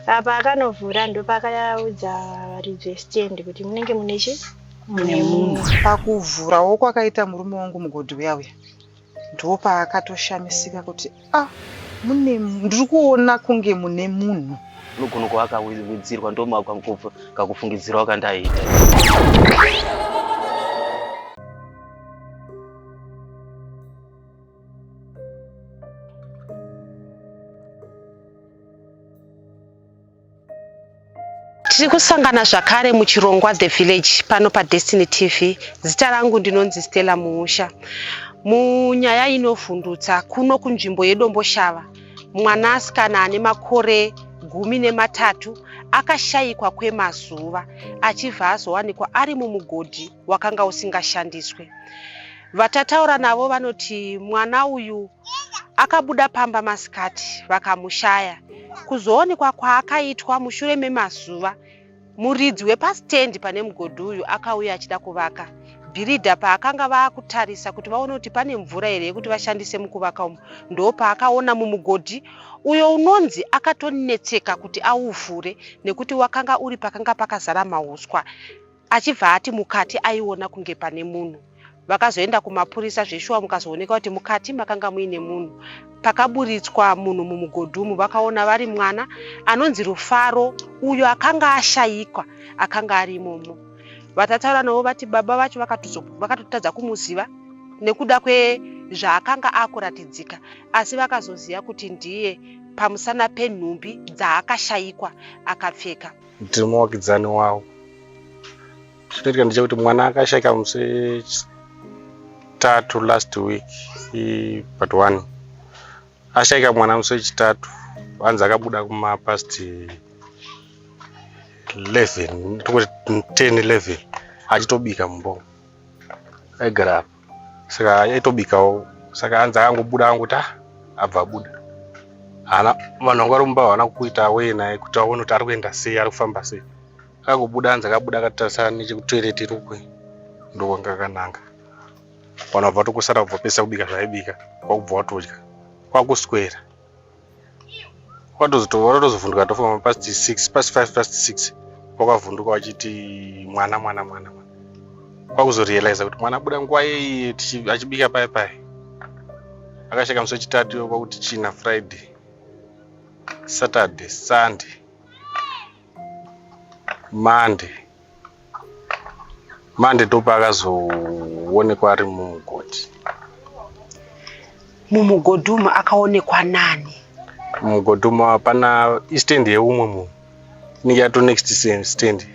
Apa akanovhura ndopakaudza varidzi vestand kuti munenge mune chi mune munhu. Pakuvhurawo kwakaita murume wangu mugodhi uya uya ndopaakatoshamisika kuti ah mune ndiri kuona kunge mune munhu. Unogona kuva akawidzirwa ndomakakufungidzira wakandaita. Tiri kusangana zvakare muchirongwa The Village pano paDestiny TV. Zita rangu ndinonzi Stella Muusha. Munyaya inovhundutsa kuno kunzvimbo yeDomboshava, mwanasikana ane makore 13 akashayikwa kwemazuva achibva azowanikwa ari mumugodhi wakanga usingashandiswe. Vatataura navo vanoti mwana uyu akabuda pamba masikati vakamushaya. Kuzoonekwa kwaakaitwa mushure memazuva, muridzi wepasitendi pane mugodhi uyu akauya achida kuvaka. Bhiridha paakanga vaakutarisa kuti vaone kuti pane mvura here yekuti vashandise mukuvaka umu, ndopaakaona mumugodhi uyo unonzi akatonetseka kuti auvhure nekuti wakanga uri pakanga pakazara mahuswa. Achibva ati mukati aiona kunge pane munhu. Vakazoenda kumapurisa zveshuwa mukazooneka kuti mukati makanga muine munhu. Pakaburitswa munhu mumugodhi umu vakaona vari mwana anonzi Rufaro uyo akanga ashaikwa akanga ari imomo. Vatataura navo vati baba vacho vakatotadza kumuziva nekuda kwezvaakanga akuratidzika asi vakazoziva kuti ndiye pamusana penhumbi dzaakashaikwa akapfeka. Ndiri muwakidzani wavo. Chinoitika ndechekuti mwana akashaika musi wechitatu last week but one ashaika mwana musi wechitatu vanzi akabuda kuma past 11 tongoti 10 11 achitobika mumba umu aigara apa saka aitobikawo saka hanzi akangobuda angoti ah abva abuda haana vanhu vanga vari mumba havana kuita aware naye kuti aone kuti ari kuenda sei ari kufamba sei akangobuda hanzi akabuda akatarisa nechekutoilet iri ukwe ndokwanga akananga vanhu vabva vatokusara kubva pesa kubika zvaaibika kwakubva watodya kwakuswera Watozovhunduka tofunga past 6 past 5 past 6 wakavhunduka wachiti mwana mwana mwana mwana kwakuzorealiza kuti mwana abuda nguva yeiyi achibika paye paye akasheka musi wechitatu iyo kwakuti china friday saturday sunday monday Mande ndopaakazoonekwa ari mumugodhi. Mumugodhi umu akaonekwa nani? Mumugodhi umu hapana istand yeumwe munhu inenge yato next stand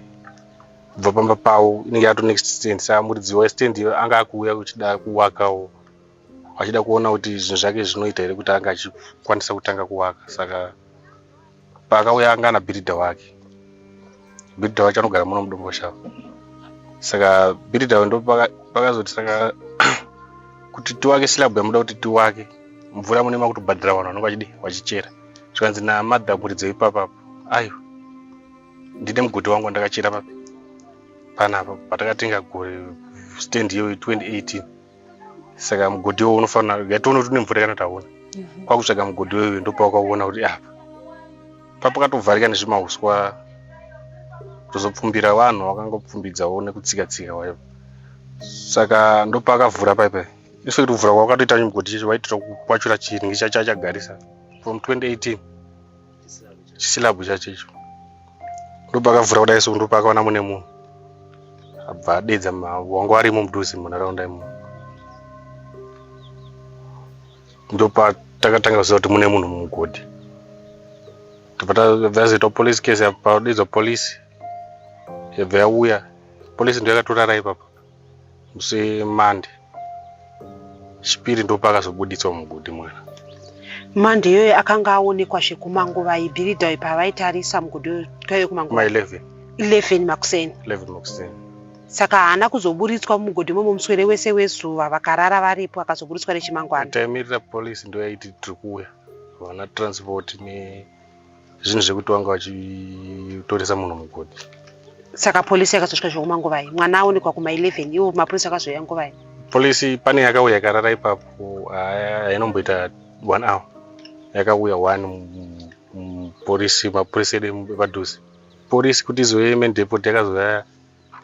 kubva pamba pavo inenge yato next stand saka muridzi westand iyo anga akuuya kuchida kuwakawo achida kuona kuti zvinhu zvake zvinoita here kuti anga achikwanisa kutanga kuwaka saka paakauya anga ana bhiridha wake bhiridha wacho anogara muno mudomboshava saka bhiridha ndo pakazoti saka kuti tiwake slab yamuda kuti tiwake mvura mune makutobhadhara vanhu vanenge vachidi vachichera zvikanzi namadha muridzi ipapa aiwa ndine mugodhi wangu wandakachera papi panapa patakatenga gore stand iyoyo 2018 saka mugodhi iwowo unofanira yationa kuti une mvura kana taona mhm. kwakutsvaga mugodhi iwoyo ndopawakauona kuti apa papakatovharika nezvimauswa tozopfumbira vanhu vakangopfumbidzawo nekutsika tsika wayo saka ndopakavhura paipai ife kuti kuvhura kwakatoita mugodhi chacho waitira kukwachura chiringi chacho achagarisa from 2018 chisilabhu chacho icho ndopakavhura kudai so ndopakaona mune munhu abva adedza wanga warimo mudhuze munharaunda imomo ndopatakatanga kuziva kuti mune munhu mumugodhi ndobva tazoitwa police case padedzwa police yabva yauya police ndo yakatorara ipapa musi Monday Chipiri ndopakazobuditswa mugodhi mwana. Monday iyoyo akanga aonekwa zvekumanguvai bhiridha uyu pavaitarisa mugodhi uyu kwaive kumanguvai? Kuma 11. 11 makuseni. 11 makuseni. Saka haana kuzoburitswa mumugodhi imomo muswere wese wezuva vakarara varipo akazoburitswa rechimangwana. Taimirira police ndoyaiti tiri kuuya vana transport ne zvinhu zvekuti vanga vachitoresa munhu mugodhi saka polisi yakazosvika zvekuma nguvai mwana aonekwa kuma 11 ivo mapurisa akazouya nguvai polisi pane yakauya yakarara ipapo hainomboita one hour yakauya one Kupolisi, mapurisa edu epadhuze, polisi kuti izouya main depot yakazouya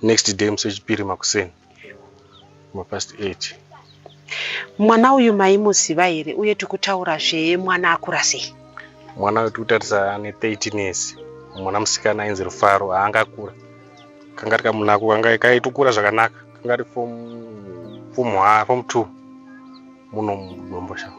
next day, musi wechipiri makuseni, mapast 8. Mwana uyu maimuziva here, uye tikutaura zvemwana akura sei? Mwana uyu tikutarisa ane 13 years, mwana musikana ainzi Rufaro. Haanga akura, kanga ri kamunako, kanga kaitokura zvakanaka, kanga ri form 2 muno muDomboshava.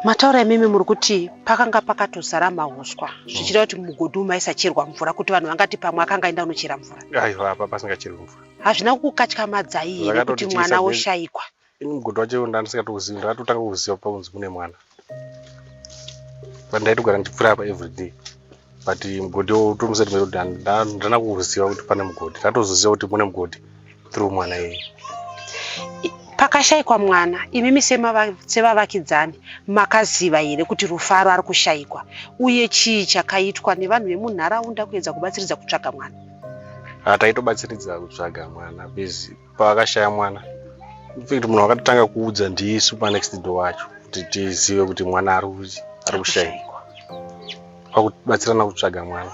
Mataura imimi muri kuti pakanga pakatozara mahuswa, zvichida kuti mugodhi umu maisacherwa mvura, kuti vanhu vangati pamwe akanga aenda kunochera mvura? Aiwa, apa pasingacherwi mvura. Hazvina kukukatyamadzai here kuti Zvakatotityisa. mwana woshayikwa? Ini mugodhi wacho ndandisingatokuzivi, ndakatotanga kuziva pakunzi kune mwana, but ndaitogara ndichipfuura apa everyday, but mugodhi utomusati kuti ndana kuziva kuti pane mugodhi. Ndatozoziva kuti mune mugodhi through mwana iyeye. Pakashayikwa mwana, imimi sevavakidzani makaziva here kuti Rufaro ari kushayikwa, uye chii chakaitwa nevanhu vemunharaunda kuedza kubatsiridza kutsvaga mwana? Taitobatsiridza kutsvaga mwana bezi paakashaya mwana. Infact, munhu wakatotanga kuudza ndisu panext door wacho, kuti tizive kuti mwana ari kushayikwa, pakubatsirana kutsvaga mwana,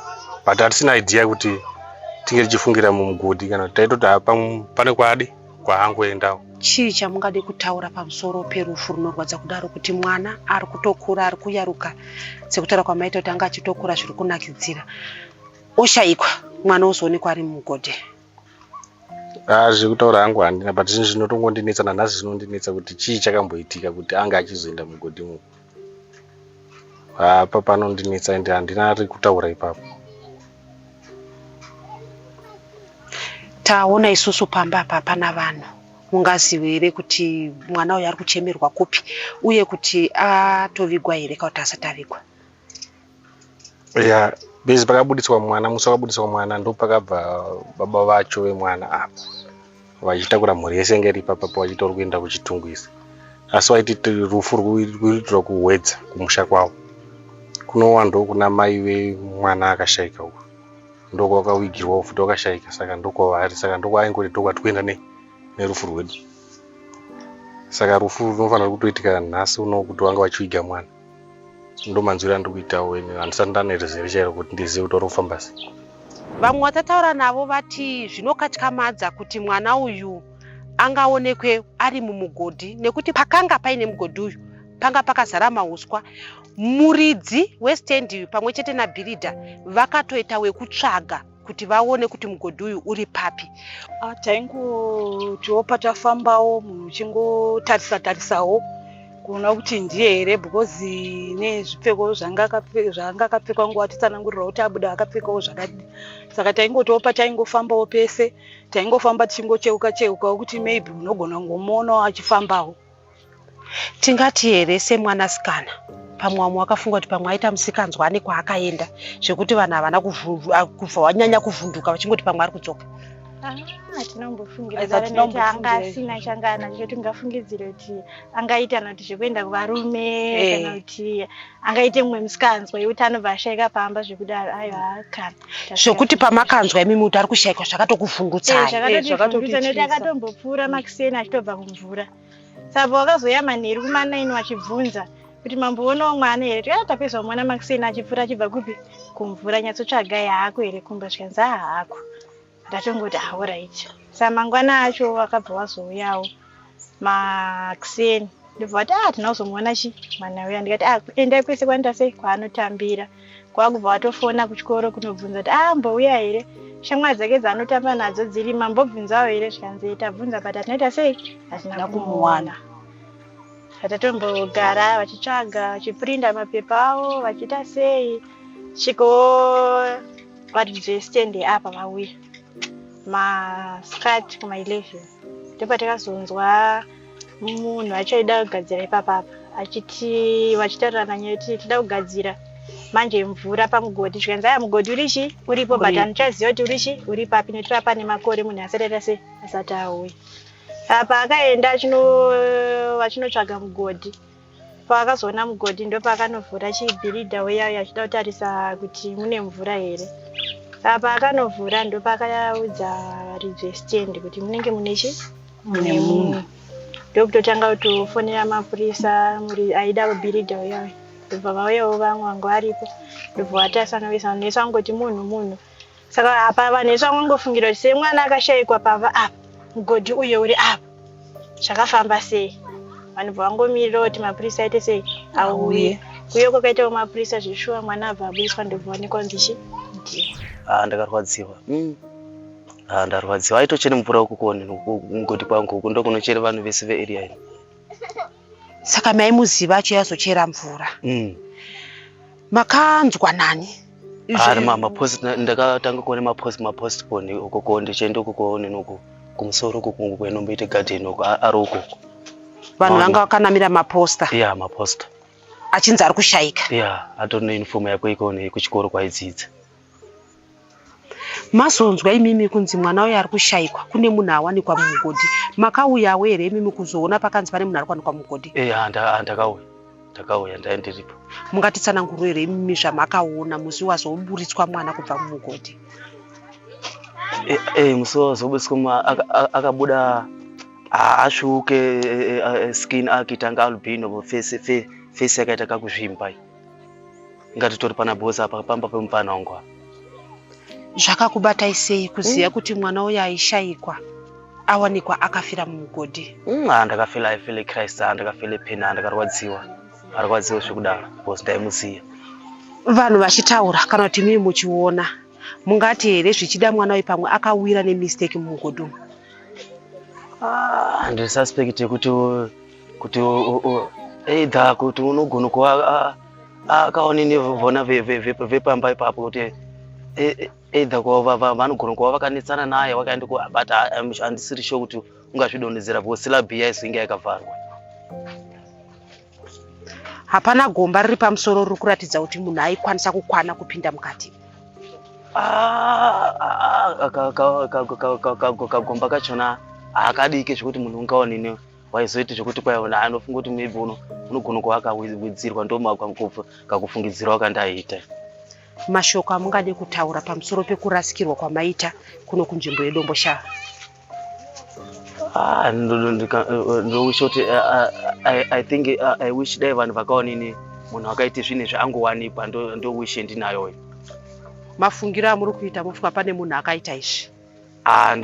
but hatisina idea kuti tinge tichifungira mumugodhi kana kuti taitoti pane kwadi kwaangoendawo. Chii chamungade kutaura pamusoro perufu runorwadza kudaro, kuti mwana ari kutokura, ari kuyaruka, sekutaura kwamaita kuti anga achitokura zviri kunakidzira, oshayikwa mwana, ozoonekwa ari mumugodhi? Ah, zvekutaura hangu handina, but zvinhu zvinotongondinetsa nanhasi, zvinondinetsa kuti chii chakamboitika kuti anga achizoenda mugodhi umu. Apa panondinetsa ende handina ari kutaura ipapo. Taona isusu pamba apa hapana vanhu. Mungazive here kuti mwana uyu ari kuchemerwa kupi, uye kuti atovigwa here kana kuti asati avigwa? Ya, bezi pakabudiswa mwana, musi wakabudiswa mwana ndo pakabva baba vacho vemwana apa vachitakura mhuri yese yange iri ipapapo, vachiita uri kuenda kuChitungwiza, asi vaiti rufu rwuitirwa kuHwedza, kumusha kwavo, kunova ndokuna mai vemwana akashayika uku, ndokwakavigirwawo futi wakashayika. Saka ndokwavari, saka ndokwaaingoti ndokwatikuenda nerufu rwedu. Saka rufu runofanira kutoitika nhasi uno kuti vanga vachiviga mwana. Ndo manzwiro andiri kuitawo ini, handisati ndane rizere chairo kuti ndizive kuti uri kufamba sei. Vamwe vatataura navo vati zvinokatyamadza kuti mwana uyu angaonekwe ari mumugodhi, nekuti pakanga paine mugodhi uyu panga pakazara mauswa. Muridzi westendi uyu pamwe chete nabhiridha vakatoita wekutsvaga kuti vaone kuti mugodhi uyu uri papi. Ah, taingotiwo patafambawo munhu uchingotarisa tarisawo kuona kuti ndiye here, because nezvipfeko zvanga akapfekwa nguva titsanangurira kuti abuda akapfekawo zvakadii. Saka taingotiwo pataingofambawo pese, taingofamba tichingocheuka cheukawo kuti maybe unogona kungomuonawo achifambawo. Tingati here semwanasikana, pamwe vamwe vakafunga kuti pamwe aita musikanzwa, ane kwaakaenda, zvekuti vanhu havana kubva wanyanya kuvhunduka vachingoti pamwe ari kudzoka? Hatina kumbofungira. Aiwa, hatina nekuti anga kumbofungira asina izvozvo. changa anacho tingafungidzire kuti angaita kana kuti zvekuenda kuvarume, kana kuti angaite mumwe musikanzwa yekuti anobva ashayika pamba zvekudaro. Aiwa, kana. Zvokuti pamakanzwa imimi kuti ari kushayikwa, zvakatokuvhundutsai? Zvakatotivhundutsa nekuti Zvakatotityisa. akatombopfuura makuseni achitobva kumvura. Saka wakazouya manheru kuma9 vachibvunza kuti mamboonawo mwana here, tikati tapedza mwana makuseni achipfuura achibva kupi, kumvura. Nyatsotsvagai, haako here kumba? Zvikanzi haako. Ndatongoti alright. Saka mangwana acho vakabva vazouyawo makuseni, ndobva vati a tina kuzomuona chi mwana uya. Ndikati a endai kwese kwanoita sei, kwaanotambira. Kwakubva vatofona kuchikoro kunobvunza kuti ambouya here, shamwari dzake dzaanotamba nadzo dziri, mambobvunzawo here? Zvikanzi tabvunza, but hatinoita sei, hatina kumuwana. Tatatombogara vachitsvaga, vachiprinda mapepa avo, vachiita sei, sviko varidzi vestendi apa vauya masikati kuma11. Ndopatakazonzwa munhu achaida kugadzira ipapapa achiti, vachitaurirana nyaya yekuti tida kugadzira manje mvura pamugodhi. Zvikanzi aya mugodhi uri chi uripo, but handichaziva kuti uri chi uri papi, nekuti pane makore munhu asati aita sei, asati auya apa. Akaenda vachinotsvaga mugodhi. Paakazoona mugodhi, ndopaakanovhura chibhiridha uya achida kutarisa kuti mune mvura here. Apa akanovhura, ndopaakaudza varidzi vestendi kuti munenge mune chi mune munhu. Ndokutotanga kutofonera mapurisa muri aida kubhiridha uya uya. Ndobva vauyawo vamwe vanga varipo, ndobva vatarisa vese vanhu vese vangoti munhu munhu. Saka apa vanhu vese vangofungira kuti semwana akashaikwa pamba apa, mugodhi uyo uri apa, zvakafamba sei? Vanhu bva vangomirira kuti mapurisa aite sei, auye. Kuuya kwakaitawo mapurisa zveshuwa, mwana abva abudiswa, ndobva onekwa kunzi chi ndiye. Ah, ndakarwadziwa. Ah, ndarwadziwa. Aitochera mvura uku kuone mugodhi kwangu uku ndokunochera vanhu vese vearea ino. Saka maimuziva achiyazochera mvura? Makanzwa nani? Ari mapost, ndakatanga kuona mapost mapost poni uko ko ndichienda uko kuone uku kumusoro uku kunomboita garden uko ari uko. Vanhu vanga vakanamira maposta? Ya, maposta. Achinzi ari kushaika? Ya, atori neuniform yako ikone kuchikoro kwaidzidza. Mazonzwa imimi kunzi mwana uyu ari kushaikwa, kune munhu awanikwa mumugodhi, makauyawo here imimi kuzoona pakanzi pane munhu ari kuwanikwa mumugodhi? Eya, ndakauya, ndakauya, ndai ndiripo. Mungatitsananguriro here imimi zvamakaona musi wazoburitswa mwana kubva mumugodhi? Musi wazoburitswa akabuda asvuke skin akaita nga albino, face yakaita kakuzvimba, ngatitori pana bosi apa pamba pemupana wangu apa. Zvakakubatai sei kuziva kuti mwana uyu aishayikwa awanikwa akafira mumugodhi? Ndakafela, I feel Christ, ndakafela pain, ndakarwadziwa, arwadziwa zvekudaro because ndaimuziva. Vanhu vachitaura kana kuti mii muchiona, mungati here zvichida mwana uyu pamwe akawira nemistake mumugodhi umu? Ah, ndiri suspect kuti either kuti unogona kuva akaonini vona vepamba ipapo kuti either vanogona kuva vakanetsana naye vakaenda ku, but handisiri sure kuti ungazvidonhedzera because slab yaizenge yakavharwa. Hapana gomba riri pamusoro riri kuratidza kuti munhu aikwanisa kukwana kupinda mukati? Ah, ah, kagomba kachona hakadiki zvekuti munhu ungaonini waizoiti zvekuti kwaiona anofunga kuti maybe unogona kuva akawidzirwa, ndo kakufungidzirawo kandaita. Mashoko amungade kutaura pamusoro pekurasikirwa kwamaita kuno kunzvimbo yeDomboshava? Ah, ndowisha kuti I think I wish dai vanhu vakaonini munhu akaita zvinhu izvi angowanikwa, ndo wish ndinayoyo. Mafungiro amuri kuita, mufunga pane munhu akaita izvi? Ah,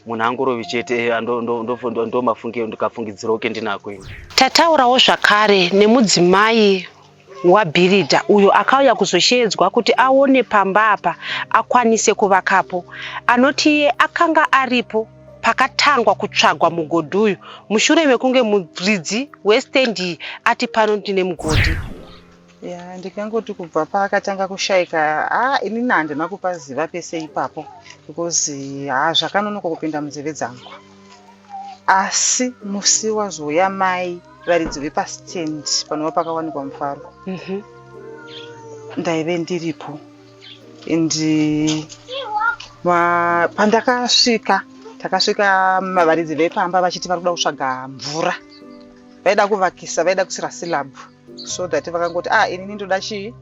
munhu angorovi chete, ndo mafungiro ndikafungidzirawo ke ndinako ini. Tataurawo zvakare nemudzimai wabhiridha uyo akauya kuzoshedzwa kuti aone pamba apa akwanise kuvakapo. Anoti iye akanga aripo pakatangwa kutsvagwa mugodhi uyu mushure mekunge muridzi westendi iyi ati pano ndine mugodhi. Ya, ndikangoti kubva paakatanga kushayika, ha, inini handina kupaziva pese ipapo because ha, zvakanonoka kupinda munzeve dzangu. Asi musi wazouya mai varidzi vepastendi panova pakawanikwa Mufaro, ndaive ndiripo and pandakasvika, takasvika varidzi vepamba vachiti vari kuda kutsvaga mvura, vaida kuvakisa, vaida kuisira slab, so that vakangoti, "Ah, inini ndoda chii,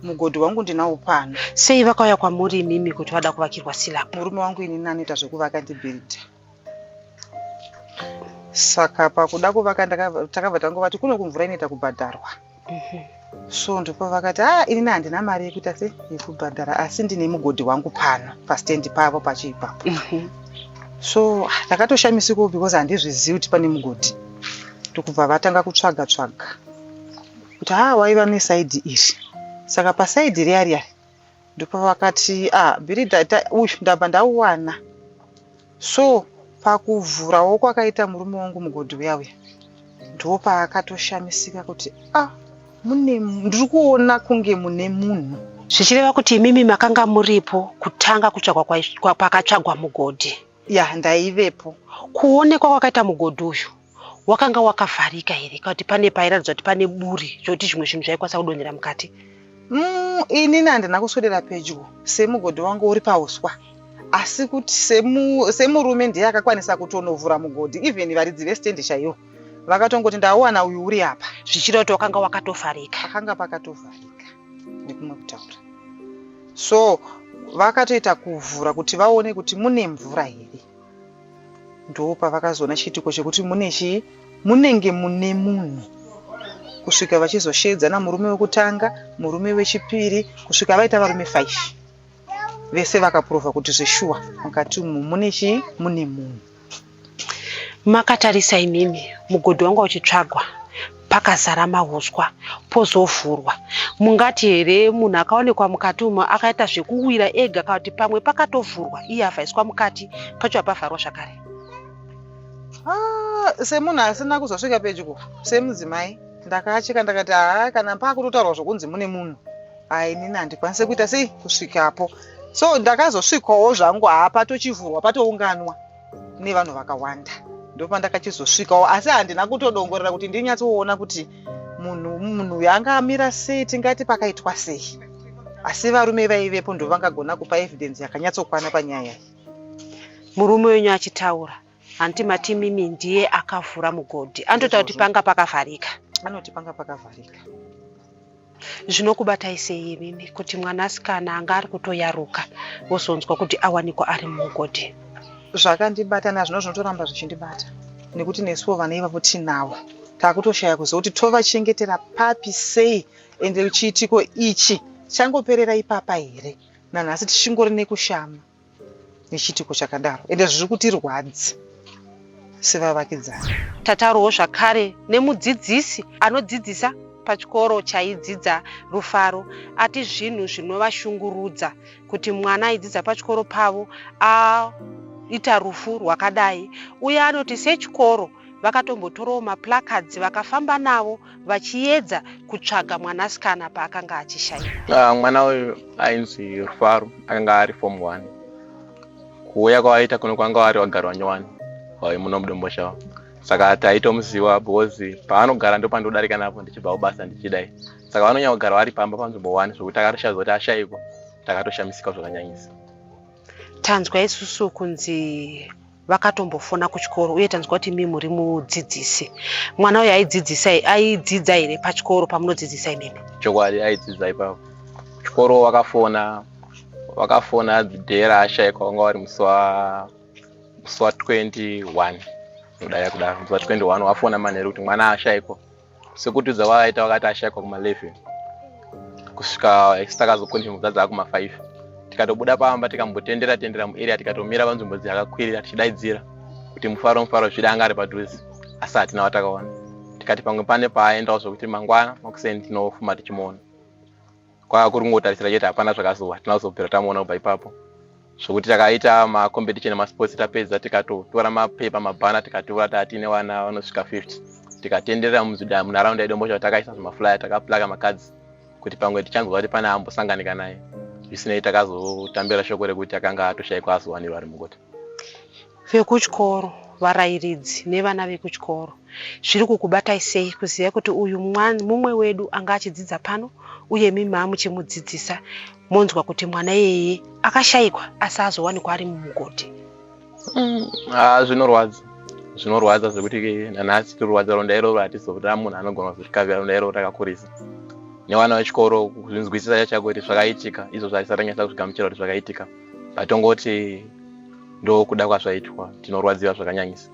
mugodhi wangu ndinawo pano." Sei vakauya kwamuri imimi kuti vada kuvakirwa slab? Murume wangu inini anoita zvekuvaka, ndibhiridha, saka pakuda kuvaka takabva tangovati kuno kumvura inoita kubhadharwa. So ndipo vakati, "A, inini handina mari yekuita se yekubhadhara, asi ndine mugodhi wangu pano pastendi pavo pacho ipapo." So ah, ndakatoshamisikawo because handizvizivi kuti pane mugodhi. Ndokubva vatanga kutsvaga tsvaga kuti ha, waiva neside iri, saka paside riya riya ndipo vakati, "A, bhiridha uyu ndabva ndauwana." So pakuvhurawo kwakaita murume wangu mugodhi uya uya, ndo paakatoshamisika kuti, "A, mune, ndiri kuona kunge mune munhu." Zvichireva kuti imimi makanga muripo kutanga kutsvagwa pakatsvagwa mugodhi? Ya, ndaivepo. Kuonekwa kwakaita mugodhi uyu, wakanga wakavharika here kana kuti pane pairatidza kuti pane buri zvokuti zvimwe zvinhu zvaikwanisa kudonhera mukati? Inini handina kuswedera pedyo semugodhi wangu uri pauswa, asi kuti semurume ndiye akakwanisa kutonovhura mugodhi. Even varidzi vestendi chaivo vakatongoti, "Ndauwana uyu uri apa." Zvichireva kuti wakanga wakatovharika? Pakanga pakatovharika nekumwe kutaura. So vakatoita kuvhura kuti vaone kuti mune mvura here, ndo pavakazoona chiitiko chekuti mune chii, munenge mune munhu. Kusvika vachizosheedzana murume wekutanga, murume wechipiri, kusvika vaita varume 5. Vese vakapuruvha kuti zveshuwa mukati umu mune chii? Mune munhu. Makatarisa imimi mugodhi wanga uchitsvagwa pakazara mahuswa pozovhurwa mungati here munhu akaonekwa mukati umo akaita zvekuwira ega kana kuti pamwe pakatovhurwa iye avhaiswa mukati pacho hapavharwa zvakare? Ah, semunhu asina kuzosvika pedyo semudzimai ndakacheka ndakati haa kana pakutotaurwa zvokunzi mune munhu haa inini handikwanise kuita sei kusvikapo so ndakazosvikawo zvangu haa patochivhurwa patounganwa nevanhu vakawanda ndopandakachizosvikawo asi handina kutodongorera kuti ndinyatsoona kuti munhu munhu uyu anga amira sei tingati pakaitwa sei asi varume vaivepo ndovangagona kupa evidence yakanyatsokwana panyaya iyi. Murume wenyu achitaura hanti mati mimi ndiye akavhura mugodhi anototaura kuti panga pakavharika. Anoti panga pakavharika. Zvinokubatai sei imimi kuti mwanasikana anga ari kutoyaruka wozonzwa kuti awanikwa ari mumugodhi? Zvakandibata nazvino zvinotoramba zvichindibata nekuti nesuwo vana ivavo tinavo takutoshaya kuziva kuti tovachengetera papi sei ende chiitiko ichi changoperera ipapa here nanhasi tichingori nekushama nechiitiko chakadaro ende zviri kutirwadza sevavakidzani. Tataurawo zvakare nemudzidzisi anodzidzisa pachikoro chaidzidza Rufaro ati zvinhu zvinovashungurudza kuti mwana aidzidza pachikoro pavo aita rufu rwakadai uye anoti sechikoro vakatombotorawo maplacards vakafamba navo vachiedza kutsvaga mwanasikana paakanga achishaikwa. Mwana uyu ainzi Rufaro akanga ari form 1. Kuuya kwavaita kuno kwanga vari vagari vanyowani vaimuno muDomboshawa. Saka taitomuziva because paanogara ndopandodarika napo ndichibva kubasa ndichidai. Saka vanonyanya kugara vari pamba panzvimbo 1 zvekuti takatoshaza kuti ashaikwa takatoshamisika zvakanyanyisa. Tanzwa isusu kunzi vakatombofona kuchikoro uye tanzwa kuti imi muri mudzidzisi. Mwana uyu aidzidzisa aidzidza here pachikoro pamunodzidzisa imimi? Chokwadi aidzidza ipapo. Kuchikoro vakafona vakafona day raashaikwa wanga wari musi wa musi wa 21 kudai kudaro musi wa 21 wafona manheru kuti mwana ashaikwa Sekutiudza kwavaita vakati ashaikwa kuma 11 kusvika isu takazokonfirma kuti dzaa kuma 5 tikatobuda pamba tikambotendera tendera muarea tikatomira panzvimbo dzakakwirira tichidaidzira kuti mufaro mufaro zvida anga ari padhuze asi hatina watakaona tikati pamwe pane paaendawo zvekuti mangwana makuseni tinofuma tichimuona Kwava kuri kungotarisira chete hapana zvakazowa hatina kuzobvira tamuona kubva ipapo zvokuti takaita macompetition emasports tapedza tikatotora mapepa mabhana tikatora taatine vana vanosvika 50 tikatenderera munharaunda yedu mbocha takaisa zvimaflyer takaplaka makadzi kuti pamwe tichanzwa kuti pane ambosanganika naye zvisinei takazotambira shoko rekuti akanga atoshaikwa azowanirwa ari mugota Vekuchikoro, varairidzi nevana vekuchikoro, zviri kukubatai sei kuziva kuti uyu mumwe wedu anga achidzidza pano uye imi mamuchimudzidzisa monzwa kuti mwana iyeye akashaikwa asi azowanikwa ari mumugodhi? Ah, zvinorwadza zvinorwadza zvekuti nanhasi tirwadza ronda iroro hatizoda munhu anogona kuzotikavira ronda iroro rakakurisa nevana vechikoro kuzvinzwisisa chako kuti zvakaitika izvo zvatisatanyasa kuzvigamuchira kuti zvakaitika patongoti ndokuda kwazvaitwa tinorwadziwa zvakanyanyisa.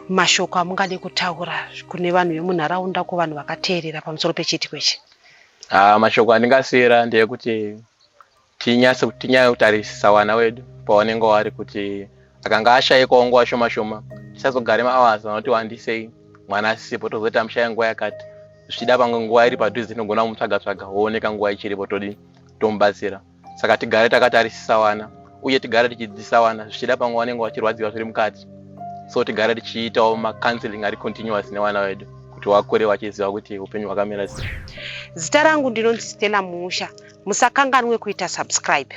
Mashoko amungade kutaura kune vanhu vemunharaunda kuvanhu vakateerera pamusoro pechiitiko ichi? Ah, mashoko andingasiyira ndeyekuti tinyatse tinyanye kutarisisa vana wedu pavanenge vari kuti akanga ashaikwawo nguva shoma shoma tisazogare mahours anoti wandisei mwana asisipo tozoti amushaya nguva yakati zvichida pamwe nguva iri padhuze tinogona kumutsvaga tsvaga wooneka nguva ichiripo todii tomubatsira Saka tigare takatarisisa vana uye tigare tichidzidzisa vana zvichida pamwe vanenge vachirwadziwa zviri mukati so tigare tichiitawo macounseling ari continuous nevana vedu kuti vakure vachiziva kuti upenyu hwakamira sei. Zita rangu ndinonzi Stella Muusha. Musakanganwe kuita subscribe.